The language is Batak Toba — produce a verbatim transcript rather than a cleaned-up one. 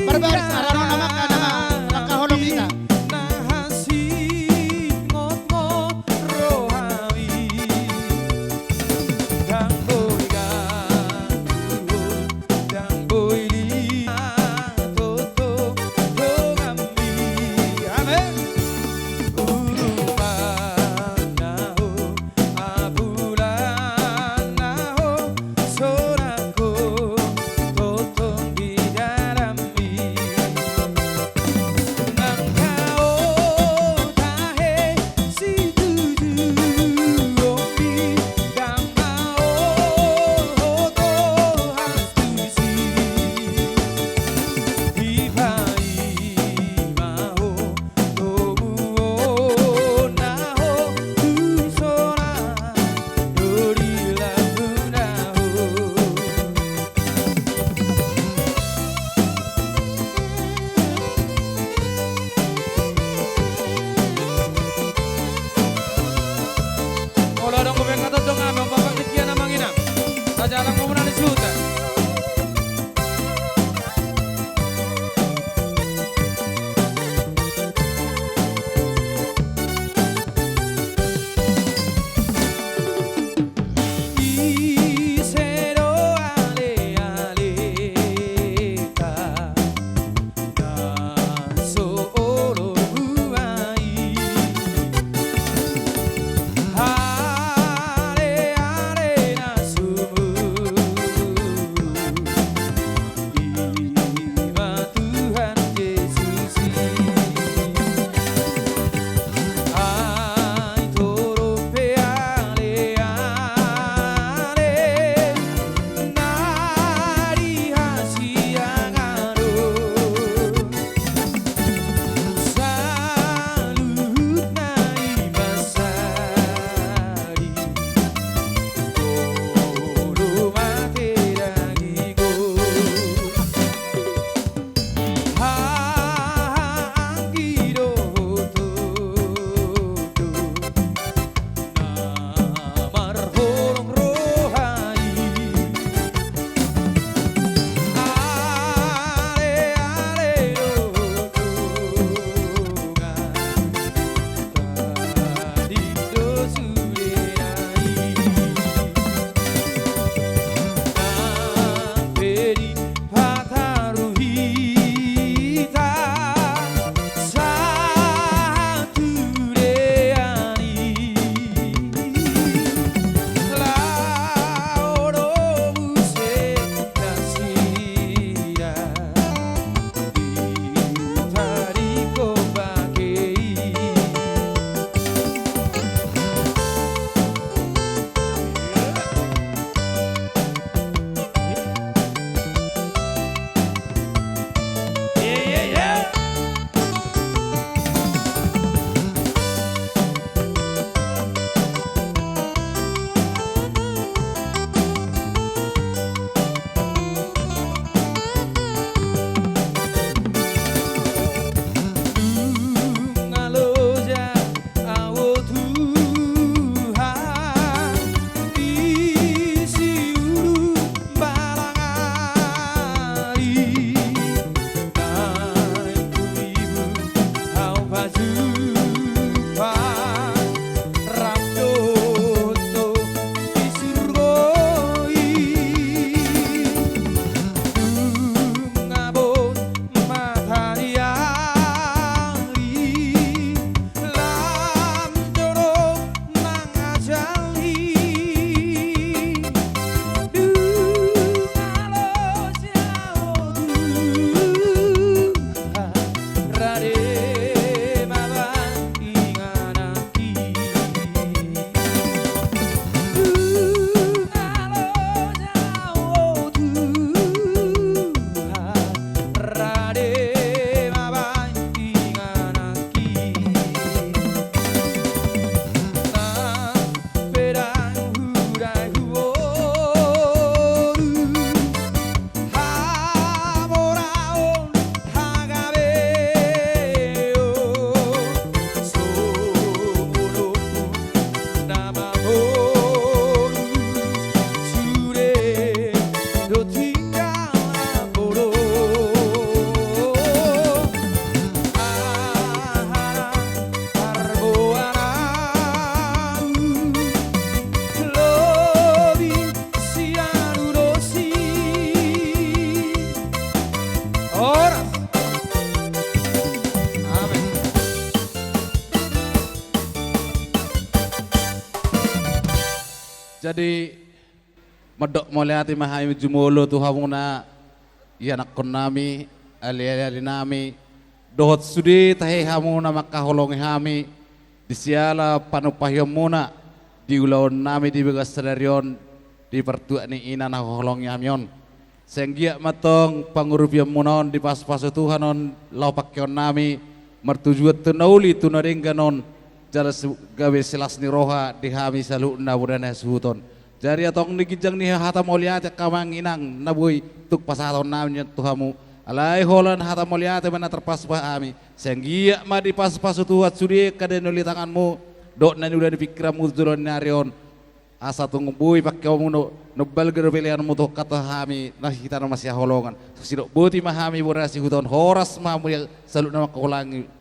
Barbaris, araro nama ka nama, angka holong hita. Jadi, mandok mauliate ma hami jumolo tu hamuna, ianakkonnami, alialinami, dohot sude tahe hamuna mangkaholongi hami, di siala panumpahionmuna, di ulaonnami di bagas sadari on, di partuat ni ina na huholongi hami on. Sai anggiat ma tong pangurupionmuna on dipasupasu Tuhan on laho pangkeonnami, martujuan tu na uli tu na denggan on, jala gabe silas ni roha di hami saluhutna boru ni hasuhuton. Jadi antong di ginjang ni hata mauliate angka amang inang na boi tung pasahatonnami tu hamu. Alai holan hata mauliate ma na tarpasupasu hami. Sai anggiat ma dipasupasu Tuhan sude angka na niula ni tanganmu, dohot na niula ni pingkiranmu tu joloan ni ari on. Asa tung boi pangkeonmu, na umbalga dope lehononmu tu hami na hita na masihaholongan. Sidok boti ma hami boru ni hasuhuton, horas ma hamu saluhutna mangkaholongi